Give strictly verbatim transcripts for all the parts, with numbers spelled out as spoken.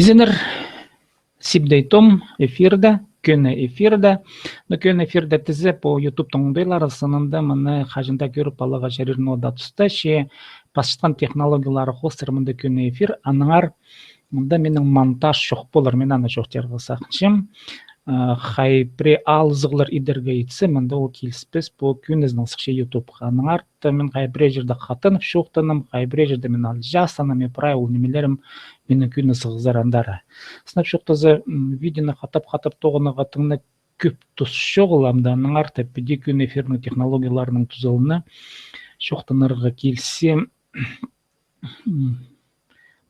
Изеннер, Сибдей Том эфирде, кӧні эфирде. Но кӧні эфирде тізе, пу ютубтың оңдайлары сынында мыны хаҷан даа кӧріп аларға чарир, но даа туста че пасчатхан технологиялары хоостыра мында кӧні эфир, аннаңар мында минің монтаж чох полар, мин аны чоохтирға сағынчам. Хай пірее алызығлар идерге итсе, мында ол киліспес, пу кӧнізінең сыхча ютубха. Аннаңар та мин хай пірее чирде хатанып чоохтанам, хай пірее чирде мин алҷастанам, и прай ол нимелерім минің кӧні сығызар андары. Сынап чоохтаза, видеоны хатап-хатап тоғынарға тың на кӧп тус чоғыл, амды аннаңар та піди кӧні эфирнің технологияларының тузалығына чоохтанарға килсе,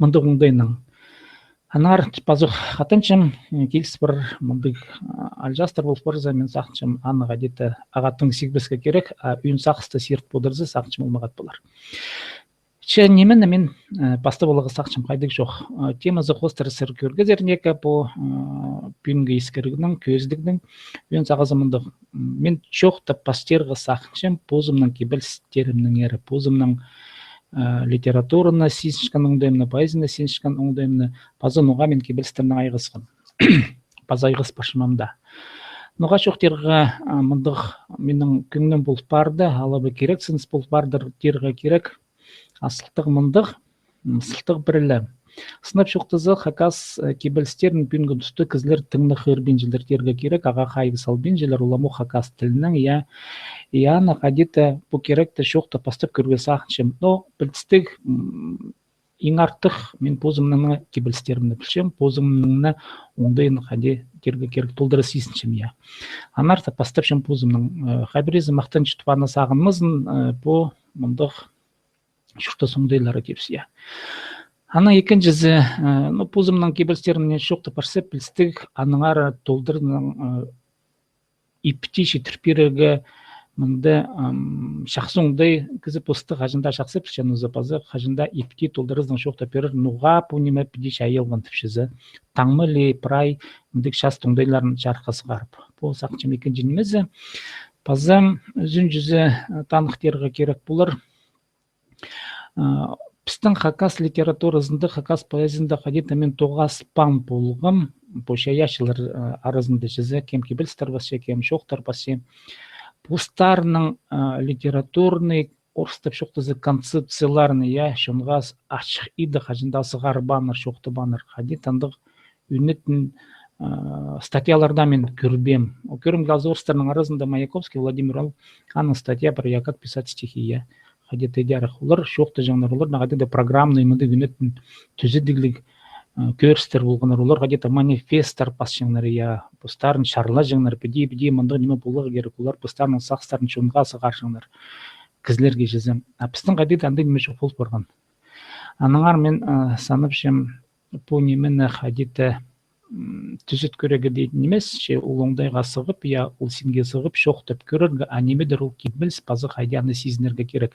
мындағ оңдайнаң. Аннаңар пазох хатанчам, киліс пар, мындағ алҷаастар пол парза, мин сағынчам, аны хайди-да ағаа тың сигбеске кирек, а ӧӧн сағысты сирт подырза, сағынчам, ол мағат полар. Че ниме, мин пастап аларға сағынчам хайдағ чоох. Темазы хоостыра сірер кӧргезер неке пу пӱӱнгі искірігнің, кӧзідігнің ӧӧн сағызы мындағ. Мин чоохтап пастирға сағынчам позымның кибелістерімнеңер, позымның литератураны сизінчеткен оңдайымны, поэзияны сизінчеткен оңдайымны, паза ноға мин кибелістернең айғасхан. Паза айғас парчам ам даа. Ноға чоохтирға мындағ минің кӧңнім пол парды, алай ба кирек сыныс пол парды тирге кирек. А сылтағ мындағ, сылтағ пірее. Сынап чоохтаза, хакас кибелістерін пӱӱнгі туста кізілер тың на хығырбинчалар тирге кирек, ағаа хайығ салбинчалар, уламох хакас тілінең, я, я, аны хайди-да пу киректі чоохтап пастап кӧрерге сағынчам. Но пілдістіг, иң артых мин позымның на кибелістерімні пілчем, позымның на оңдайын хайди тирге кирек толдыра сизінчем, я. Аннаңар та пастапчам позымның, хай піреезі махтанчатып аны сағынмазын, пу мындағ чуртас оңдайлары тіпче, я. Анаң ікінҷізі, ну, позымның кибелістерін чоохтап парза, пілдістіг, аннаңар толдырнаң ипти читір пирерге мында чахсы оңдай, кізі посты хаҷан даа чахсы пілче, но за паза хаҷан даа ипти толдыразынаң чоохтап пирер, ноға пу ниме піди чайылған тіпче зе. Таңма ли прай мындағ час оңдайларын чарыхха сығарып. Пу, сағынчам, ікінҷі нимезі. Паза ӱзінҷізі таныхтирға кирек полар. Пістің хакас литературазында, хакас поэзиязында хайди-да мин тоғаспаан полғам, пу чайаачылар аразында чізе, кем кибелістер пасча, кем чоохтар пасча. Постарының литературный, орыстап чоохтаза, концепцияларын, я, чонға ачых иде хаҷан даа сығарбааннар, чоохтабааннар. Хайди-да андағ ӱнетін статьяларда мин кӧрбеем. Ол кӧрімге алза, орыстарның аразында Маяковский Владимир, ол, аның статья пар, я, «Как писать стихи», я. Хайди-да идерге олар чоохтаҷаңнар, олар на хайди-да программный мындағ ӱнетін тӱзедігліг кӧрістер полғаннар, олар хайди-да манифесттер пасчаңнар, я, постарын чарлаҷаңнар, піди, піди мындағ ниме поларға кирек, олар постарының сағыстарын чонға сығарҷаңнар, кізілерге чізе. А пістің хайди-да андағ ниме чох пол парған. Аннаңар мин санапчам, пу нимені хайди-да тӱзет кӧрерге дее нимес, че ол оңдайға сығып, я, ол синге сығып, чоохтап кӧрерге, а нимедір ол кибеліс, паза хайди аны сизінерге кирек.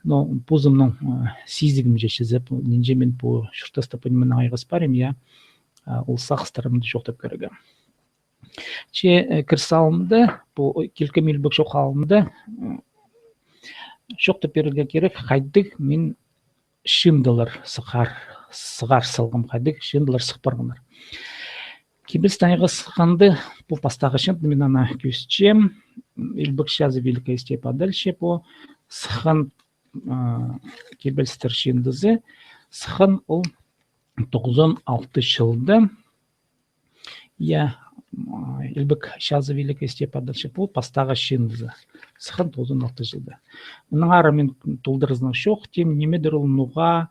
Но позымның сизігімҷе чізе, нинҷе мин пу чуртаста пу нименең айғас парим, я, ол сағыстарымны чоохтап кӧрерге. Че кіріс алнында, пу килкім илбек чоох алнында чоохтап пирерге кирек, хайдағ мин чыындылар сығар, сығар салғам, хайдағ чыындылар сых парғаннар. Кибелісті айғасханда, пу пастағы чыынды мин ана кӧзітчем, «Илбек чазы», «Великая степь», а дальше пу сыххан кибелістер чыындызы, сыххан ол тоғызон алты чылда. Я, «Илбек чазы», «Великая степь», а дальше пу пастағы чыындызы. Сыххан тоғызон алты чылда. Мынаңар мин толдыразынаң чоохтим, нимедір ол, ноға,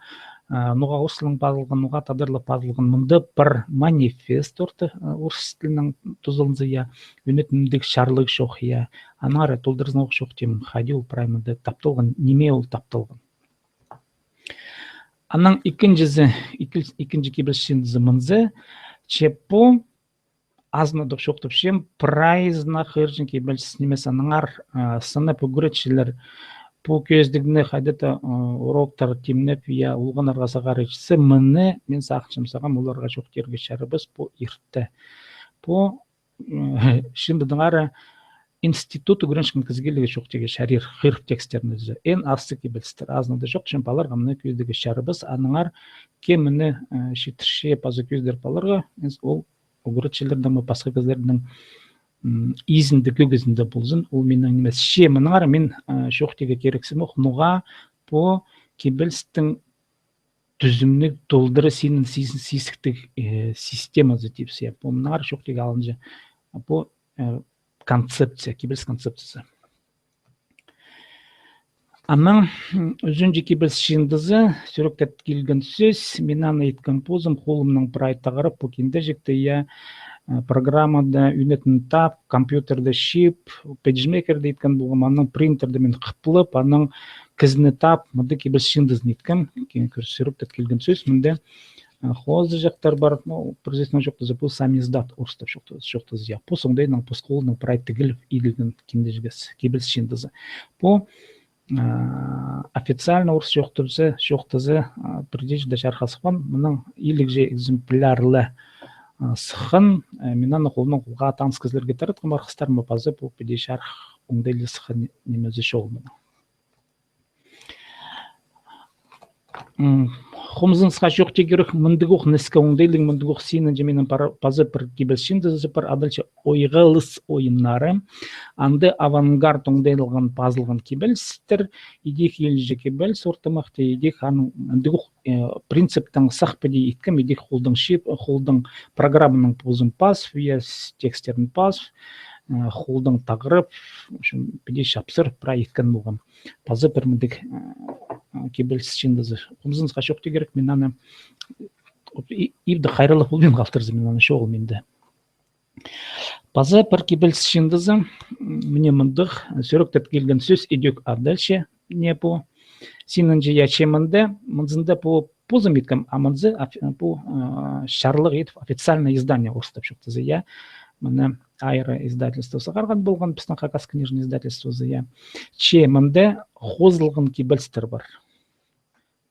ноға орыс тілінең пазылған, ноға тадарлап пазылған. Мында пір манифест орта, орыс тілінең тузаланза, я, ӱнетін мындағ чарлығ чоох, я. Аннаңар толдыразынаң ох чоохтим, хайди ол прай мында тапталған, ниме ол тапталған. Анаң ікінҷізі, ікінҷі кибеліс чыындызы мынзы, че пу азынадох чоохтапчам, прайзына хығырҷаң кибеліс нимес, аннаңар сынап ӱгретчілер пу кӧзідігні хайди-да уроктар тимнеп, я, олғаннарға сығар итсе, мыны мин сағынчам, сағам оларға чоохтирға чарабас, пу иртте. Пу чыындыдаңар институт ӱгренчеткен кізілерге чоохтирға чарир хығырып текстерін ӧзі. Ин асты кибелістер. Азынада чоохтапчам, паларға мына кӧзідерге чарабас, аннаңар кем мына, э, читірче паза кӧзідер паларға, ол ӱгретчілернің, пасха кізілернің, м, изінде, кӧгізінде ползын, ол минің нимес. Че мынаңар мин, э, чоохтирға кирексімох, ноға пу кибелістің тӱзімніг толдыра синін сис-, сизіктіг, э, системазы тіпче. Пу мынаңар чоохтирға алынча. Пу, э, концепция, кибеліс концепциязы. Анаң, м, ӱзінҷі кибеліс чыындызы, сӱректеп килген сӧс, мин аны иткем позым, холымнаң прай тағырып, пу киндеҷекті, я, э, программада ӱнетін тап, компьютерде чыып, пейджмейкерде иткен полғам, анаң принтерде мин хыплап, анаң кізіні тап, мында кибеліс чыындызын иткем, кӧр-, сӱректеп килген сӧс, мында, э, хозыҷахтар пар, ну, пір сӧснең чоохтаза, пу самиздат, орыстап чоохтаза, чоохтаза, я, пос оңдайнаң, пос холынаң прай тігіліп иділген киндеҷегес, кибеліс чыындызы. Пу, э, официально орыс чоохтаза, чоохтаза, э, пірдее чирде чарыхха сыхпаан, мының илігҷе экземплярлы, э, сыххан, э, мин аны холымнаң холға таныс кізілерге таратхам, арғыстарыма, паза пу піди чарых оңдайлы сыххан нимезі чоғыл мының. М, хомзынысха чоохтирға кирек, мындағох ніске оңдайлығ, мындағох синінҷе минің пар-, паза пір кибеліс чыындызы пар, адалча «Ойғалыс ойыннары». Анда авангард оңдайлығ пазылған кибелістер, идӧк илҷе кибеліс ортымахти, идӧк аның мындағох, э, принциптең сах піди иткем, идӧк холдаң чыып, холдаң программаның позын пас, я, с-, текстерін пас, э, холдаң тағырып, в общем, піди чапсыр прай иткен полғам. Паза пір мындағ, э, кибеліс чыындызы. Хомзынысха чоохтирға кирек, мин аны, вот, и-, ибде хайраллап полбин халтырза, мин аны чоғыл минде. Паза пір кибеліс чыындызы, м, мына мындағ, сӱректеп килген сӧс идӧк адалча, не пу. Синінҷе, я, че мында, мынзында пу позым иткем, а мынзы оф-, пу, э, чарлығ итіп официальное издание, орыстап чоохтаза, я. Мына Айра издательство сығарған полған, пістің Хакас книжный издательствозы, я. Че мында хозылған кибелістер пар.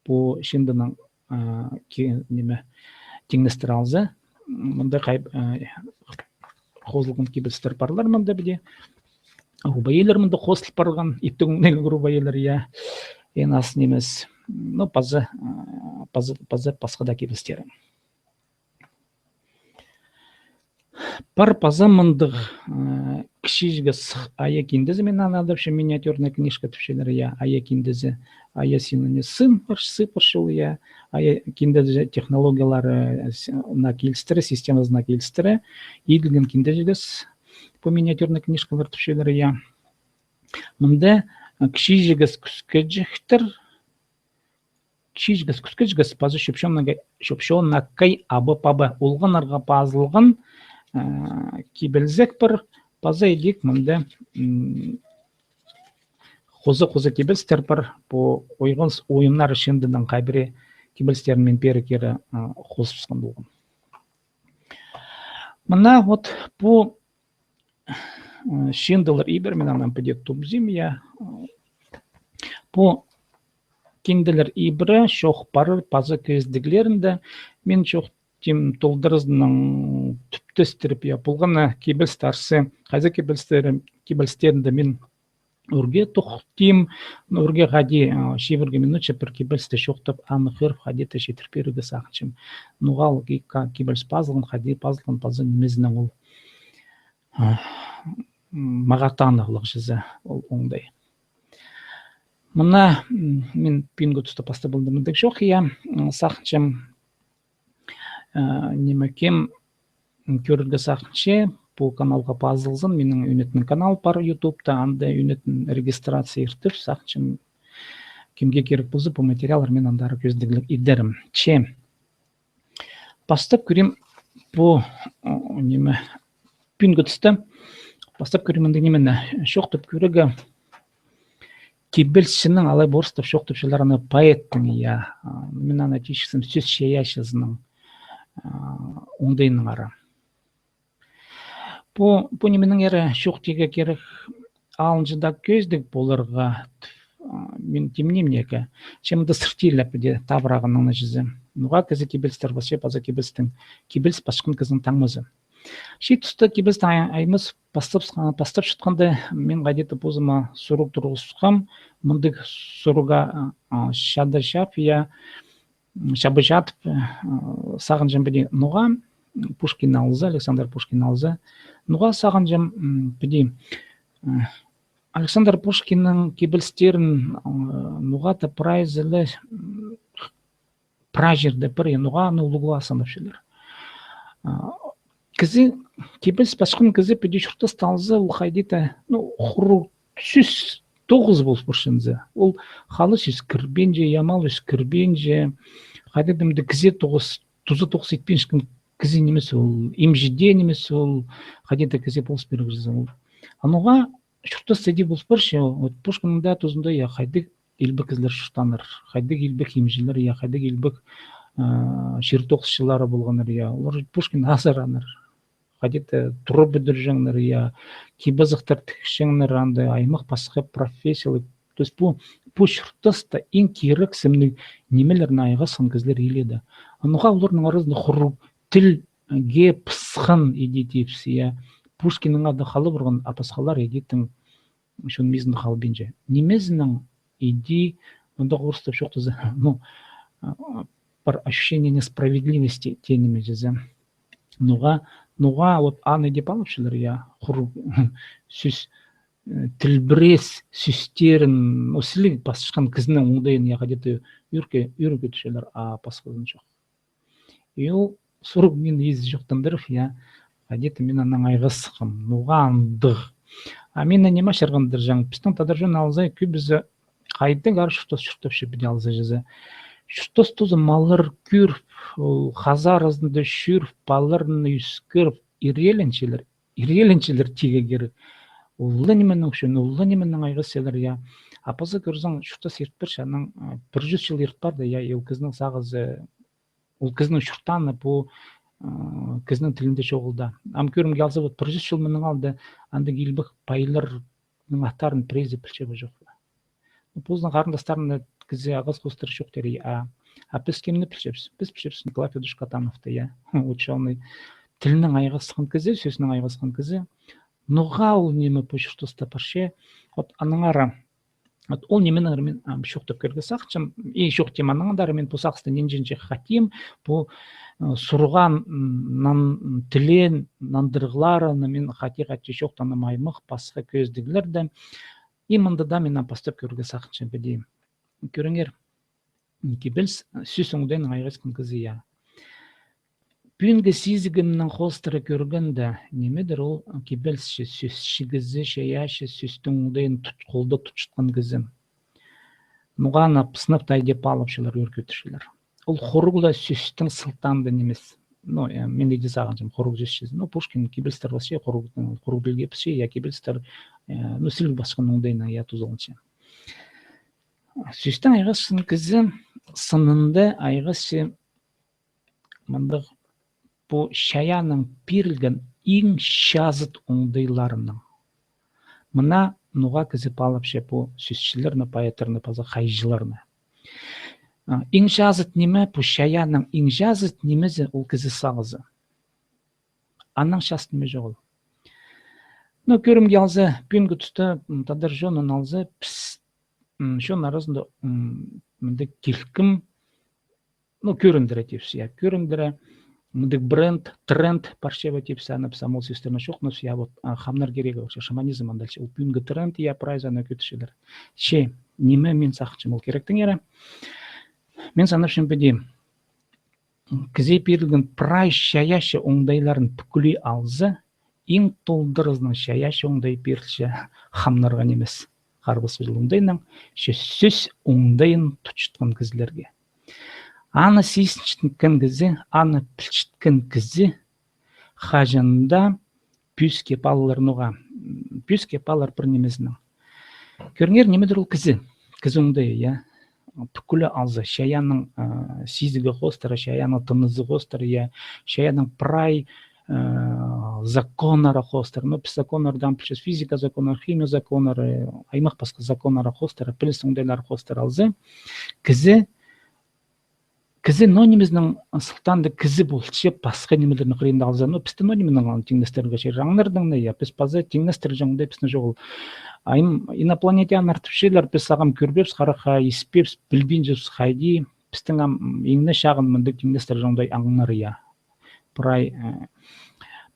Пу чыындынаң, а, ки-, ниме, тиңнестіре алза, мында хай-, а, хозылған кибелістер парлар мында піди. Рубаилар мында хозыл парған, иптіг оңдайлығ рубаилар, я. Ин ас нимес. Ну, паза, а, паза, паза пасха даа кибелістері. Пар паза мындағ, э, кічіҷегес ая киндезі, мин аны адапчам миниатюрная книжка тіпчелер, я, ая киндезі, ая синіне сын пар, сы пар чол, я, ая киндезі технологиялары, э, с-, на килістіре, системазына килістіре, иділген киндеҷегес, пу миниатюрная книжкалар тіпчелер, я. Мында, э, кічіҷегес кӱскеҷектер, кічіҷегес кӱскеҷегес паза чӧпчоннакай, чӧпчоннакай абы-пабы олғаннарға пазылған, э, кибелзек пар, паза идӧк мында, м, хоза-хоза кибелістер пар, пу «Ойғалыс ойыннары» чыындының хай пірее кибелістерін мин пеер кире, э, хозыбысхан полғам. Мына вот пу М, чыындылар ибіре, мин аннаң піди тубзим, я. Пу кинделер ибіре, чоох парар, паза кӧзідіглерінде мин чоохтим толдыразынаң тӱптестіріп, я, полған на кибеліс тарсы, хайзы кибелістері, кибелістерінде мин ӱрге тохтим, ӱрге хайди, а, чибіргі минутча пір кибелісті чоохтап, аны хығырып, хайди-да читір пирерге сағынчам. Ноға ол ки-, ка-, кибеліс пазылған, хайди пазылған, паза нимезінең ол а, м, мағаа танығлығ чізе ол оңдай. Мына, м, мин пӱӱнгі туста пастап алдым мындағ чоох, я, м, сағынчам, а, ниме кем, м, кӧрерге сағынча, пу каналға пазылзын, минің ӱнетін канал пар Ютубта, анда ӱнетін регистрация иртіп, сағынчам, кемге кирек полза, пу материаллар мин андар кӧзідігліг идерім. Че, пастап кӧрим пу, о, ниме, пӱӱнгі туста пастап кӧрим мындағ нимені. Чоохтап кӧрерге, кибелісчінің, алай орыстап чоохтапчалар аны поэттің, я, а, мин аны тіпчем сӧс чайаачызының, а, оңдайынаңар. Пу, пу нименеңер чоохтирға кирек, алынҷа даа кӧзідіг поларға, а, мин тимним неке. Че мында сыртирла піди табырағынаң на чізе. Ноға кізі кибелістер пасча, паза кибелістің, кибеліс пасчатхан кізінің таңмазы. Че туста кибелістің ай-, аймас пастап, пастапчатханда, мин хайди-да позыма сурығ турғысхам, мындағ сурығға, а, а, чада чап, я, м, чабы чатып, э, сағынчам піди, ноға Пушкин алза, Александр Пушкин алза, ноға сағынчам, м, піди, э, Александр Пушкиннің кибелістерін, э, ноға-да прайзы ла, м, прай чирде пір, я, ноға аны улуғлаа санапчалар. А, кізі, кибеліс пасхан кізі піди чуртаста алза, ол хайди-да, ну, хуруғ сӧс тоғыс пол парча. Ол хала сӧс кірбинче, я мал сӧс кірбинче, хайди-да мында кізее тоғыс, туза тоғыс итпинчеткен кізі нимес ол, имҷі дее нимес ол, хайди-да кізее полыс пирерзің ол. А ноға чуртаста иди пол парча, вот Пушкиннің даа тузында, я, хайдағ илбек кізілер чуртааннар, хайдағ илбек имҷілер, я, хайдағ илбек, а, чир тоғысчылары полғаннар, я, олар Пушкинні азыраннар. Хайди-да тура пӱдірҷеңнер, я, кип-азахтар тікчеңнер, анда аймах-пасха профессиялар. То есть пу, пу чуртаста иң кирексімніг нимелерні айғасхан кізілер илееде. А ноға оларның аразында хуруғ тілге пысхан иди тіпче, я. Пушкиннің ады хала парған, а пасхалар иди тың чон мизінде халбинча. Нимезінең иди, мында орыстап чоохтаза, ну, а, пар ощущение несправедливости тее ниме чізе. Ноға, ноға вот аны иди палапчалар, я, хуруғ сӧс, э, тілбірес сӧстерін, ну, сіліг пасчатхан кізінің оңдайын, я, хайди-да ӱрке, ӱрке тӱсчелер, а пасхазын чох. И ол сурығ мині изі чоохтандырып, я, хайди-да мин анаң айғасхам, ноға андағ. А мині ниме чарғандырҷаң, пістің тадар чон алза, кӧбізі хайдағ аар чуртас чуртапча піди алза чізе. Чуртас тузы маллар кӧріп, ол хазаа аразында чӧріп, палаларны ӧскіріп, ирееленчелер, ирееленчелер тигі кирек. Ол ла нименің ӱчӱн, ол ла нименең айғасчалар, я. А паза кӧрзең, чуртас ирт парча, анаң, а, пір чӱс чыл ирт парды, я, и ол кізінің сағызы, ол кізінің чуртааны пу, а, кізінің тілінде чоғыл даа. Ам кӧрімге алза, вот пір чӱс чыл мының алды андағ илбек пайларның аттарын пірезі пілче бе, чох па? Ну, позының харындастарына кізі ағас хоостыра чоохтир, а, а піс кемні пілчебіс? Піс пілчебіс Николай Фёдорович Катановты, я. Учёный. Тілнең айғасхан кізі, сӧснең айғасхан кізі. Ноға ол ниме пу чуртаста парча? Вот аннаңар, вот ол нименең мин, ам, чоохтап кӧрерге сағынчам. И чоохтим, аннаңар мин пу сағысты нинҷе-нинҷе хатим, пу, э, сурған, м, нан-, тілен нандырығларыны мин хати-хати чоохтанам аймах-пасха кӧзідіглерде. И мында даа мин ам пастап кӧрерге сағынчам піди. Кӧріңер, кибеліс сӧс оңдайынаң айғасхан кізі, я. Пӱӱнгі сизігімнең хоостыра кӧргенде, нимедір ол кибелісчі, сӧсчі кізі, чайаачы, сӧстің оңдайын тут-, холда тутчатхан кізі. Ноға аны сынап таа иди палапчалар, ӧркӧтчелер. Ол хуруғ ла сӧстің сылтаанда нимес. Ну, э, мин иди сағынчам, хуруғ сӧс чізе. Ну, Пушкин кибелістер пасча, хуруғ, хуруғ тілге пасча, я, кибелістер, э, ну, сіліг пасхан оңдайынаң, я, тузаланча. Сӧстең айғасчаң кізі сынында айғасча мындағ пу чайаанның пирілген иң чазыт оңдайларынаң. Мына ноға кізі паалапча пу сӧсчілерні, поэттарны паза хайҷыларны. А, иң чазыт ниме, пу чайаанның иң чазыт нимезі ол кізі сағызы. Аннаң чазыт ниме чоғыл. Ну, кӧрімге алза, пӱӱнгі туста, м, тадар чонын алза, піс, м, чон аразында, м, мындағ килкім, ну, кӧріндіре тіпче, я, кӧріндіре, мындағ бренд, тренд парча ба тіпче, аны піс ам ол сӧстерні чоохтаныбыс, я, вот, а, хамнар кирегі, вообще, шаманизм андағ чи, ол пӱӱнгі тренд, я, прайзы аны кӧдірчелер. Че, ниме мин сағынчам ол киректеңер. Мин санапчам піди, кізее пирілген прай чайаачы оңдайларын пӱкӱле алза, иң толдыразынаң чайаачы оңдай пирілче хамнарға нимес, харбас пызыл оңдайнаң, че сӧс оңдайын тутчатхан кізілерге. Аны сизінчеткен кізі, аны пілчеткен кізі хаҷан даа пӧзік ап алар ноға. Пӧзік ап алар пір нимезінең. Кӧріңер, нимедір ол кізі. Кізі оңдайы, я. Пӱкӱле алза, чайаанның, а, сизігі хоостыра, чайаанның тынызы хоостыра, я. Чайаанның прай, а, законнары хоостыра. Ну, піс законнарны даа пілчебіс, физика законнары, химия законнары, аймах пасха законнары хоостыра, піліс оңдайлары хоостыра алза, кізі Кізі ноо нимезінең сылтаанда кізі полча, пасха нимелернің хыринда алза. Ну, пісті ноо нименең тиңнестірерге чарир. Аңнарнаң на, я, піс паза тиңнестірҷең дее пістің чоғыл. Ам инопланетяннар тіпчелер, піс ағаа кӧрбеебіс, харахха, испеебіс, пілбинчебіс хайди. Пістің ам иң не чағын мындағ тиңнестірҷең дее аңнар, я. Прай, э,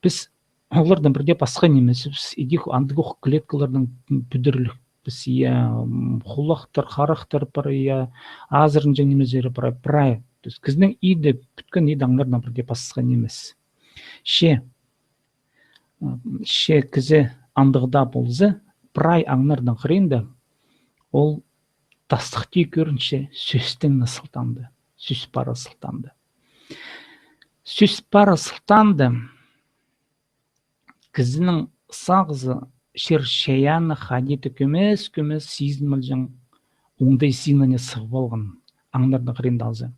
піс олардаң пірдее пасха нимеспіс, идӧк андағох клеткалардаң пӱдірілгебіс, я, м, хулахтар, харахтар пар, я, азыранҷаң нимезі пар, прай. То есть кізінің иді, пӱткен иді аңнарнаң пірдее пасха нимес. Че, м, че кізі андағ даа полза, прай аңнарның хыринда ол тастыхти кӧрінче сӧстең на сылтаанда, сӧс пара сылтаанда. Сӧс пара сылтаанда кізінің сағызы, чир-чайааны хайди-да кӧмес-кӧмес сизінмелҷең оңдай синіне сығып алған, аңнарның хыринда алза.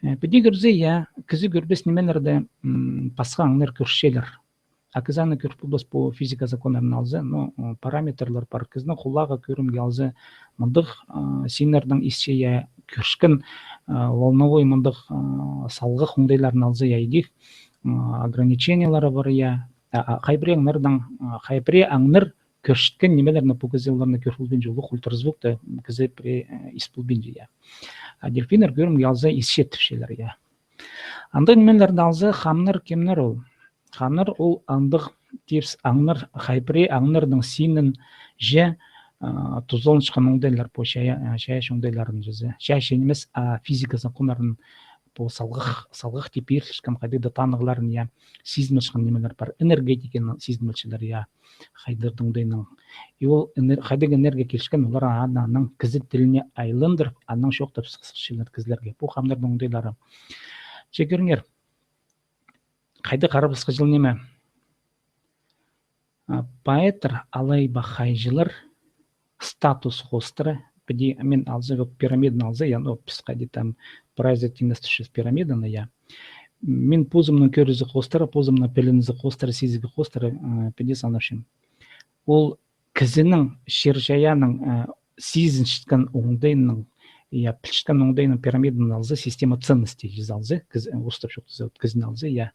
Э, піди кӧрзе, я, кізі кӧрбес нимелерні, м, пасха аңнар кӧрчелер. А кізі аны кӧр полбас пу физика законнарын алза, ну, м, параметрлар пар. Кізінің хулағы, кӧрімге алза, мындағ, а, синнернең исче, я, кӧрчеткен, а, волновой мындағ, а, салғах оңдайларын алза, я, идӧк, м, ограничениелері пар, я. А, а, хай пірее аңнарның, а, хай пірее аңнар кӧрчеткен нимелерні пу кізі оларны кӧр полбинча, улуғ ультразвукты кізі пірее, э, ис полбинча, я. А дельфиннер, кӧрімге алза, исче тіпчелер, я. Андағ нимелерні алза, хамнар кемнер ол? Хамнар ол андағ типс аңнар, хай пірее аңнарның синінҷе, а, тузаланчатхан оңдайлар, пу чайа-, а, чайаачы оңдайларын чізе. Чайаачы нимес, а физика законнарын, пу салғах, салғах тип пирілчеткен хайдағ-да танығларын, я, сизінмелчеткен нимелер пар. Энергетиканы сизінмелчелер, я, хайдағ-да оңдайнаң. И ол энер-, хайдағ энергия килчеткен, олар аны, аның кізі тіліне айландырып, анаң чоохтап сығысчалар кізілерге. Пу хамнарның оңдайлары. Че кӧріңер, хайдағ харабысхаҷыл ниме. А, поэттер алай ба хайҷылар статус хоостыра, піди, мин алза, вот пирамиданы алза, я, ну, піс хайди там прайзы тиңнестірчебіс пирамиданы, я. Мин позымның кӧрізі хоостыра, позымның пілінізі хоостыра, сизігі хоостыра, а, піди санапчам. Ол кізінің, чир-чайаанның, а, сизінчеткен оңдайының, я, пілчеткен оңдайының пирамиданы алза, система ценностей чізе алза, кіз-, орыстап чоохтаза, вот, кізіні алза, я.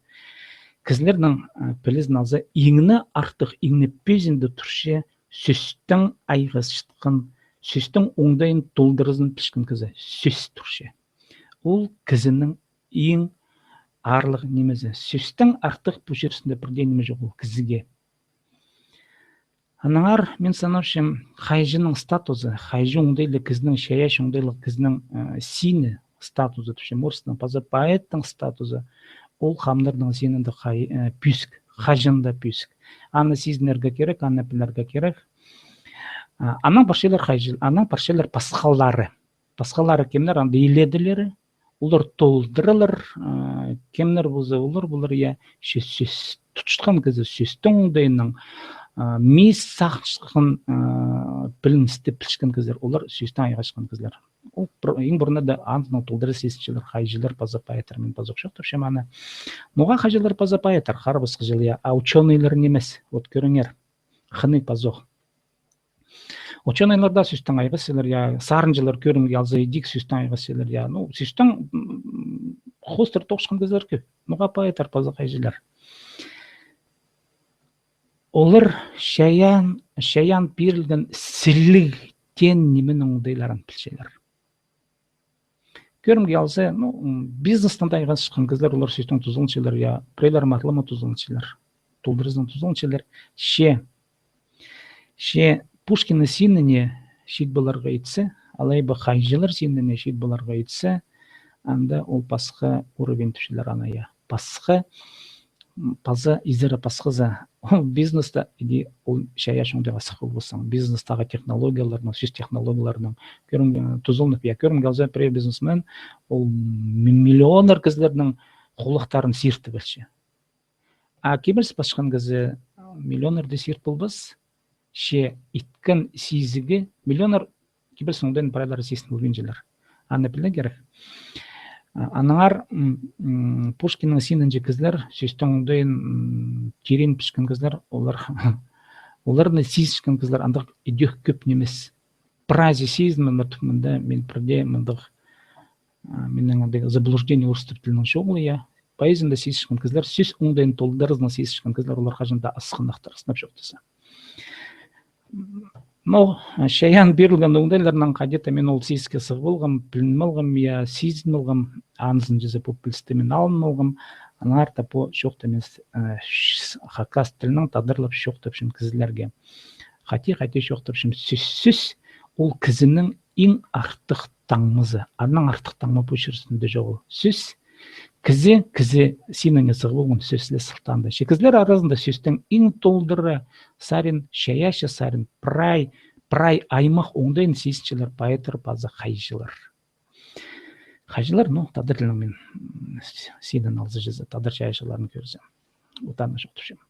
Кізілернің, а, пілізін алза, иң не артых, иң не пӧзінде турча сӧстең айғасчатхан, сӧстің оңдайын толдыразын пілчеткен кізі, сӧс турча. Ол кізінің иң аарлығ нимезі. Сӧстең артых пу чир ӱстӱнде пірдее ниме чох ол кізіге. Аннаңар мин санапчам, хайҷының статузы, хайҷы оңдайлығ кізінің, чайаачы оңдайлығ кізінің, э, сині, статузы, тіпчем орыстаң, паза поэттің статузы, ол хамнарның синінде хай-, э, пӧзік, хаҷан даа пӧзік. Аны сизінерге кирек, аны пілерге кирек. А, анаң парчалар хайҷы-, анаң парчалар пасхалары. Пасхалары кемнер, анда илееділері, олар толдыралар, а, кемнер полза, олар, полар, я, че сӧс тутчатхан кізі, сӧстің оңдайынаң, а, мис сағынчатхан, а, піліністі пілчеткен кізілер, олар сӧстең айғасчатхан кізілер. Ол пір, иң пурнында даа андынаң толдыра сизінчелер хайҷылар паза поэттер, мин пазох чоохтапчам аны. Ноға хайҷылар паза поэттер, харабысхаҷыл, я, а учёныйлар нимес, вот кӧріңер, хынығ пазох. Учёныйлар даа сӧстең айғасчалар, я, сарынҷылар, кӧрімге алза, идӧк сӧстең айғасчалар, я. Ну, сӧстең, м, хоостыра тоғысхан кізілер кӧп. Ноға поэттер паза хайҷылар? Олар чайаан, чайаан пирілген сіліг теен нименің оңдайларын пілчелер. Кӧрімге алза, ну, м, бизнестең даа айғасчатхан кізілер, олар сӧстең тузаланчалар, я, пірелер матап тузаланчалар, толдыразынаң тузаланчалар. Че, че Пушкиннің синіне чит поларға итсе, алай ба хайҷылар синіне чит поларға итсе, анда ол пасха уровень тіпчелер аны, я. Пасха, м, паза изері пасхазы. Ол бизнесте, иди ол чайаачы оңдайға сых полбассың. Бизнестегі технологияларның, сӧс технологияларының. Кӧрім, э, тузаланып, я, кӧрімге алза, пірее бизнесмен, ол ми-, миллионнар кізілернің хулахтарын сиртіп алча. А кибеліс пасчатхан кізі миллионнарны сирт полбас, че иткен сизігі, миллионнар кибелістің оңдайын прайлары сизін полбинчалар. Аны пілерге кирек. А, аннаңар, м, м, Пушкиннің синінҷе кізілер сӧстің оңдайын, м, тирең пілчеткен кізілер, олар, оларны сизінчеткен кізілер андағ идӧк кӧп нимес. Прайзы сизінмеен, мында мин пірдее мындағ А, минің андағ заблуждение орыс тілінің чоғыл, я. Поэзияда сизінчеткен кізілер, сӧс оңдайын толдыразынаң сизінчеткен кізілер, олар хаҷан даа асхынахтар, сынап чоохтаза. Но, а, чайаан пирілген оңдайларнаң хайди-да мин ол сизікке сығып алғам, пілін алғам, я, сизін алғам, анзын чізе пу пілісті мин алын алғам, аннаңар даа пу чоохты мин, э, ш-, хакас тілінең тадарлап чоохтапчам кізілерге. Хайди, хайди чоохтапчам, сӧс, сӧс, ол кізінің иң артых таңмазы. Аннаң артых таңма пу чир ӱстӱнде чоғыл. Сӧс, кізі, кізі синіңе сығып алған сӧс ле сылтаанда. Че кізілер аразында сӧстің иң толдыра сарин, чайаачы сарин, прай, прай аймах оңдайын сизінчелер поэттер паза хайҷылар. Хайҷылар, ну, тадар тілінең мин, м, с-, синін алза чізе, тадар чайаачыларын кӧрзем. Отаны чоохтапчам.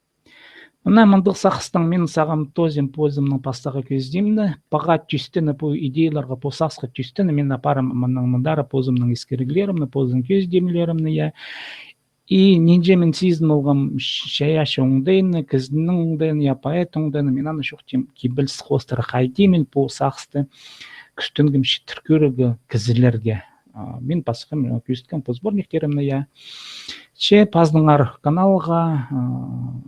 Мына мындағ сағыстаң мин сағам тоозим позымның пастағы кӧзідімні, паға тӧстені, пу идеяларға, пу сағысха тӧстені мин апарам мыннаң мындар позымның искіріглерімні, позым кӧзідімлерімні, я. И нинҷе мин сизін алғам ч-, чайаачы оңдайны, кізінің оңдайын, я, поэт оңдайны, мин аны чоохтим кибеліс хоостыра, хайди мин пу сағысты кӱстенгем читір кӧрерге кізілерге. А, мин пасхам, э, кӧзіткем пу сборниктерімні, я. Че пазыныңар каналға, а,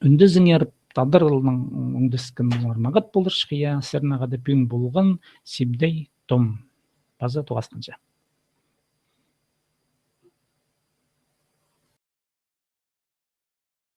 ӱндезіңер, тадар тілінең ӱндескеннер мағат поларҷых, я, сірернең хада пӱӱн полған Сибдей Том. Паза тоғасханҷа.